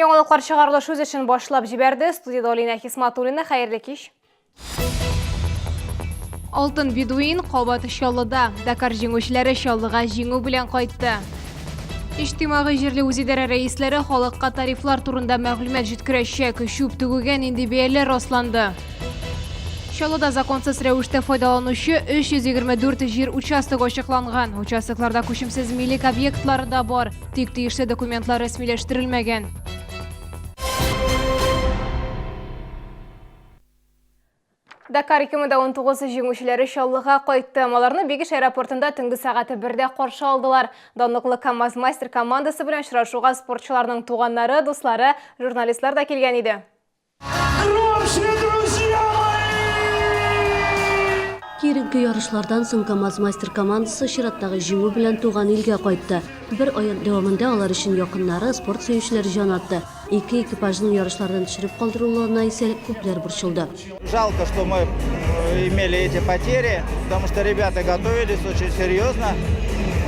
Яңалыклар чыгарылыш үз эшен башлап җибәрде. Студиядә Алинә Хисматуллина. Хәерле кич. Алтын бедуин кабат Чаллыда. Дакар җиңүчеләре Чаллыга җиңү белән кайтты. Иҗтимагый җирле үзидарә рәисләре халыкка тарифлар турында мәгълүмат җиткерәчәк. Чүп түгүгә нинди бәяләр расланды? Чаллыда законсыз рәвештә файдаланучы 324 җир участогы ачыкланган. Участокларда күчемсез милек объектлары да бар. Тик тиешле документлар рәсмиләштерелмәгән. Дакар 2019 җиңүчеләре Чаллыга кайтты. Аларны Бигеш аэропортында төнге сәгать 1-дә каршы алдылар. Данлыклы КАМАЗ-мастер командасы белән очрашуга спортчыларның туганнары, дуслары, журналистлар да килгән иде. Громче, друзья мои! Киеренке ярышлардан соң КАМАЗ-мастер командасы чираттагы җиңү белән туган илгә кайтты. Бер ай дәвамында алар өчен якыннары, спорт сөючеләр җан атты. Ике экипажның ярышлардан төшереп калдырылуына исә күпләр борчылды. Жалко, что мы имели эти потери, потому что ребята готовились очень серьезно.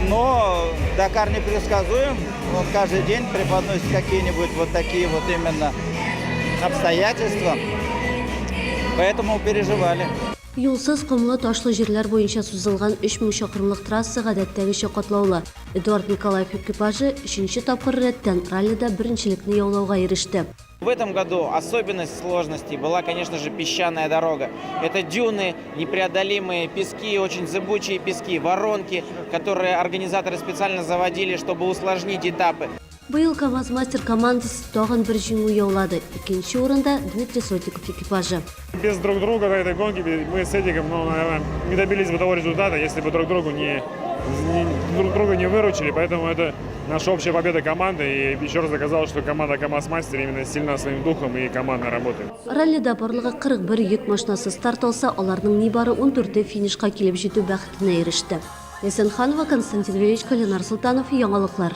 Но Дакар непредсказуем, он каждый день преподносит какие-нибудь вот такие вот именно обстоятельства. Поэтому переживали. Юлсыз, комлы, ташлы җирләр буенча сузылган 3000 чакрымлык трасса гадәттәгечә катлаулы. Эдуард Николаев экипажы өченче тапкыр рәттән раллида беренчелекне яулауга иреште. В этом году особенность сложностей была, конечно же, песчаная дорога. Это дюны, непреодолимые пески, очень зыбучие пески, воронки, которые организаторы специально заводили, чтобы усложнить этапы. Быел КАМАЗ-Мастер командасы тагын бер җиңү яулады. Икенче урында Дмитрий Сотников экипажы. Без друг друга на этой гонке мы с Эдиком, ну, наверное, не добились бы того результата, если бы друг другу не, не, друг друга не выручили. Поэтому это наша общая победа команды. И еще раз доказала, что команда КАМАЗ-Мастер именно сильна своим духом и командной работой. Раллида барлыгы 41 йөк машинасы старт алса, аларның нибары 14-е финишка килеп җитү бәхетенә иреште. Ләйсән Ханова, Константин Величко, Ленар Солтанов, Яңалыклар.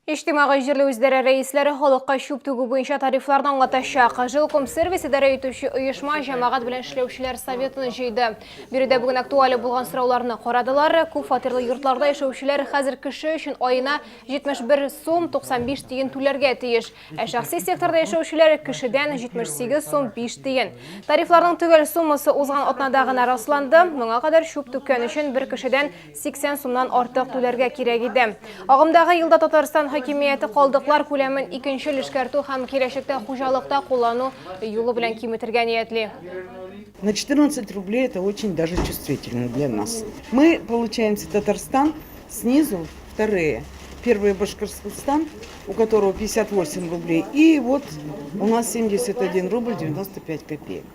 Иҗтимагый җирле үзидарә рәисләре халыкка чүп түгү буенча тарифларны аңлатачак. Жилкомсервис идарә итүче оешма җәмәгать белән эшләүчеләр советын җыйды. Биредә бүген актуаль булган сорауларны карадылар. Күп фатирлы йортларда яшәүчеләр хәзер кеше өчен аена 71 сум 95 тиен түләргә тиеш. Ә шәхси секторда яшәүчеләр кешедән 78 сум 5 тиен. Тарифларның төгәл суммасы узган атнада гына расланды. Моңа кадәр чүп түккән өчен бер кешедән 80 сумнан артык түләргә кирәк иде. Агымдагы елда Татарстан хакимияте калдыклар күләмен икенчел эшкәртү һәм киләчәктә хуҗалыкта куллану юлы белән киметергә ниятли. На 14 рублей это очень даже чувствительно для нас. Мы получаемся Татарстан снизу вторые. Первый Башкортостан, у которого 58 рублей, и вот у нас 71 рубль 95 копеек.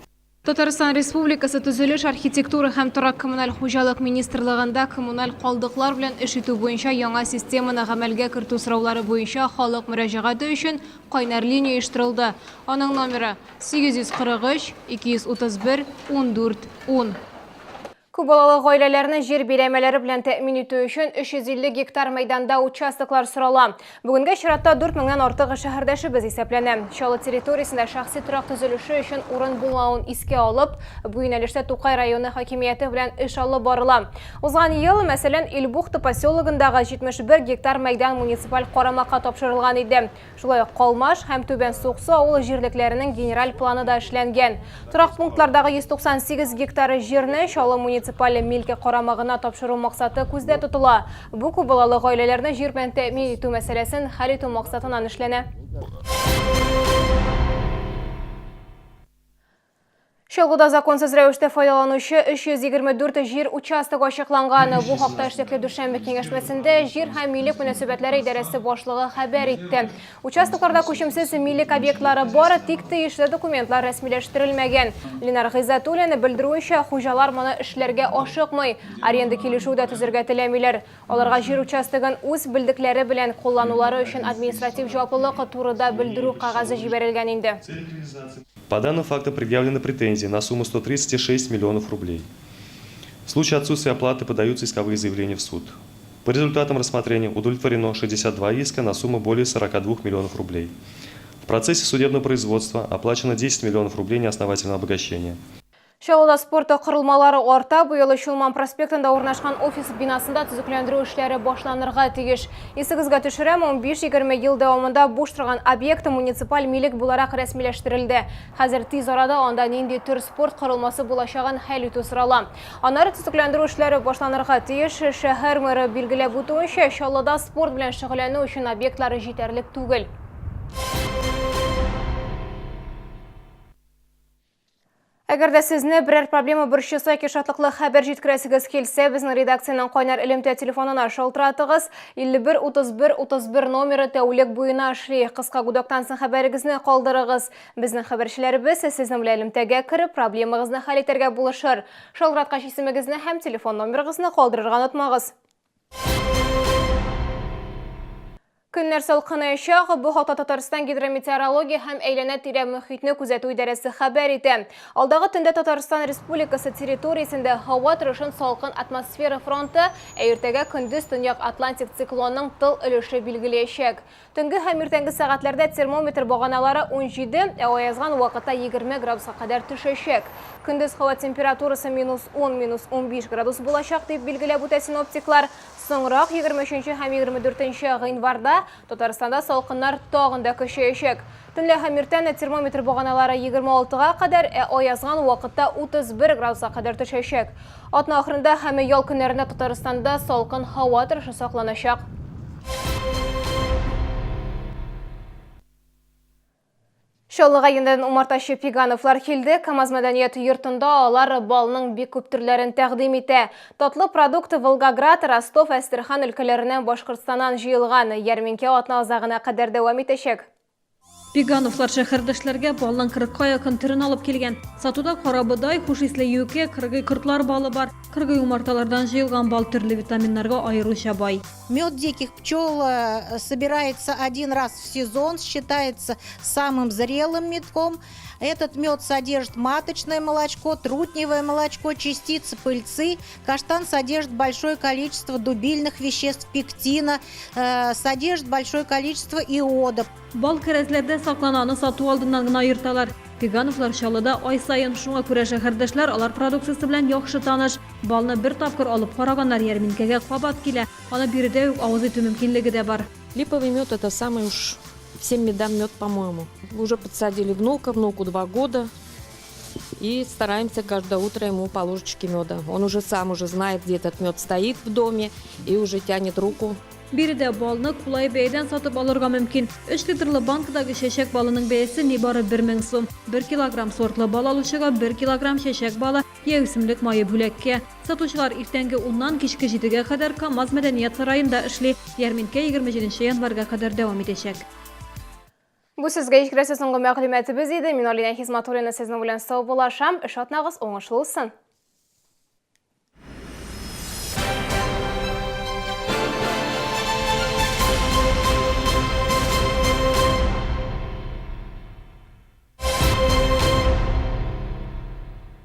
Татарстан Республикасы Төзелеш, архитектура һәм торак-коммуналь хуҗалык министрлыгында коммуналь калдыклар белән эш итү буенча яңа системаны гамәлгә кертү сораулары буенча халык мөрәҗәгате өчен кайнар линия оештырылды. Аның номеры, 843 231 14 10. Күп балалы гаиләләрне җир биләмәләре белән тәэмин итү өчен 350 гектар мәйданда участоклар сорала. Бүгенгә чиратта 4 меңнән артык шәһәрдәшебез исәпләнә. Чаллы территориясендә шәхси торак төзелеше өчен урын булмавын искә алып, бу юнәлештә Тукай районы хакимияте белән эш алып барыла. Узган ел, мәсәлән, Илбухта поселогындагы 71 гектар мәйдан муниципаль карамакка тапшырылган иде. Шулай ук Калмаш һәм Түбән Суксу авыл җирлекләренең генераль планы да эшләнгән. Торак пунктлардагы 198 гектар җирне Чаллы муниципаль милке карамагына тапшыру максаты күздә тотыла. Бу күп балалы гаиләләрне җир белән тәэмин итү мәсьәләсен хәл итү максатыннан эшләнә. Чаллыда законсыз рәвештә файдаланучы 324 җир участогы ачыкланган. Бу хакта эшлекле дүшәмбе киңәшмәсендә җир һәм милек мөнәсәбәтләре идарәсе башлыгы хәбәр итте. Участокларда күчемсез милек объектлары бар, тик тиешле документлар рәсмиләштерелмәгән. Ленар Гыйззәтуллин белдерүенчә, хуҗалар моны эшләргә ашыкмый, аренда килешүе дә төзергә теләмиләр. Аларга җир участогын үз белдекләре белән кулланулары өчен административ җаваплылык турыда белдерү кәгазе җибәрелгән инде. По данным фактам предъявлены претензии на сумму 136 миллионов рублей. В случае отсутствия оплаты подаются исковые заявления в суд. По результатам рассмотрения удовлетворено 62 иска на сумму более 42 миллионов рублей. В процессе судебного производства оплачено 10 миллионов рублей неосновательного обогащения. Чаллыда спорт корылмалары арта. Бу юлы Чулман проспектында урнашкан офис бинасында төзекләндерү эшләре башланырга тиеш. Исегезгә төшерәм, 15-20 ел дәвамында буш торган объект муниципаль милек буларак рәсмиләштерелде. Хәзер тиз арада анда нинди төр спорт корылмасы булачагын хәл итү сорала. Аннары төзекләндерү эшләре башланырга тиеш. Шәһәр мэры билгеләп үтүенчә, Чаллыда спорт белән шөгыльләнү өчен объектлар җитәрлек түгел. Әгәр дә сезне берәр проблема борчыса яки шатлыклы хәбәр җиткерәсегез килсә, безнең редакциянең кайнар элемтә телефонына шалтыратыгыз. 51 31 31 номеры тәүлек буена эшли. Кыска гудоктан соң хәбәрегезне калдырыгыз. Безнең хәбәрчеләребез сезнең белән элемтәгә кереп, проблемагызны хәл итәргә булышыр. Шалтыраткач исемегезне һәм телефон номерыгызны калдырырга онытмагыз. Көннәр салкынаячак. Бу хакта Татарстан гидрометеорология һәм әйләнә-тирә мөхитне күзәтү идарәсе хәбәр итә. Алдагы төндә Татарстан Республикасы территориясендә һава торышын салкын атмосфера фронты, ә иртәгә көндез Төньяк Атлантик циклонның тыл өлеше билгеләячәк. Төнге һәм иртәнге сәгатьләрдә термометр баганалары 17, ә аязган вакытта 20 градуска кадәр төшәчәк. Көндез һава температурасы минус 10, минус 15 градус булачак, дип билгеләп үтә синоптиклар. Соңрак, 23 һәм 24 гыйнварда, Татарстанда салкыннар тагын да көчәячәк. Төнлә һәм иртән термометр баганалары 26-га кадәр, ә аязган вакытта 31 градуска кадәр төшәчәк. Атна ахырында һәм ял көннәрендә Татарстанда салкын һава торышы сакланачак. Чаллыга янәдән умартачы Пигановлар килде. КАМАЗ мәдәният йортында алар балның бик күп төрләрен тәкъдим итә. Татлы продукт Волгоград, Ростов, Әстерхан өлкәләреннән Башкортстаннан җыелган. Ярминкә атна азагына кадәр дәвам итәчәк. Пигановлар шәһәрдәшләргә балның кырыкка якын төрен алып килгән. Сатуда карабодай, хуш исле юкә, кыргый кортлар балы бар. Кыргый умарталардан җыелган бал төрле витаминнарга аеруча бай. Мед диких пчел э, собирается один раз в сезон, считается самым зрелым медком. Этот мед содержит маточное молочко, трутневое молочко, частицы пыльцы. Каштан содержит большое количество дубильных веществ, пектина, э, содержит большое количество иода. Бал кәрәзләрдә саклана, аны сату алдыннан гына аерталар. Пигановлар Чаллыда ай саен, шуңа күрә шәһәрдәшләр алар продукциясе белән яхшы таныш. Балны бер тапкыр алып караганнар ярминкәгә кабат килә, аны биредә үк авыз итү мөмкинлеге дә бар. Липовый мед это самый уж всем медам мед, по-моему. Уже подсадили внука, внуку два года. И стараемся каждое утро ему по ложечке меда. Он уже сам уже знает, где этот мед стоит в доме и уже тянет руку. Биредә балны кулай бәядән сатып алырга мөмкин. Өч литрлы банкадагы чәчәк балының бәясе нибары 1000 сум. Бер килограмм сортлы бал алучыга бер килограмм чәчәк балы йә үсемлек мае бүләккә. Сатучылар иртәнге уннан кичке җидегә кадәр КАМАЗ мәдәният сараенда эшли. Ярминкә 27 январьга кадәр дәвам итәчәк. Бу сезгә җиткерәсе соңгы мәгълүматыбыз иде. Мин Алинә Хизматуллина сезнең белән саубуллашам. Эш атнагыз уңышлы узсын.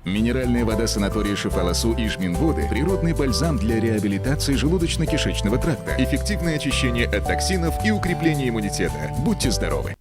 Минеральная вода санатория Шифаласу и Жминводы – природный бальзам для реабилитации желудочно-кишечного тракта, эффективное очищение от токсинов и укрепление иммунитета. Будьте здоровы!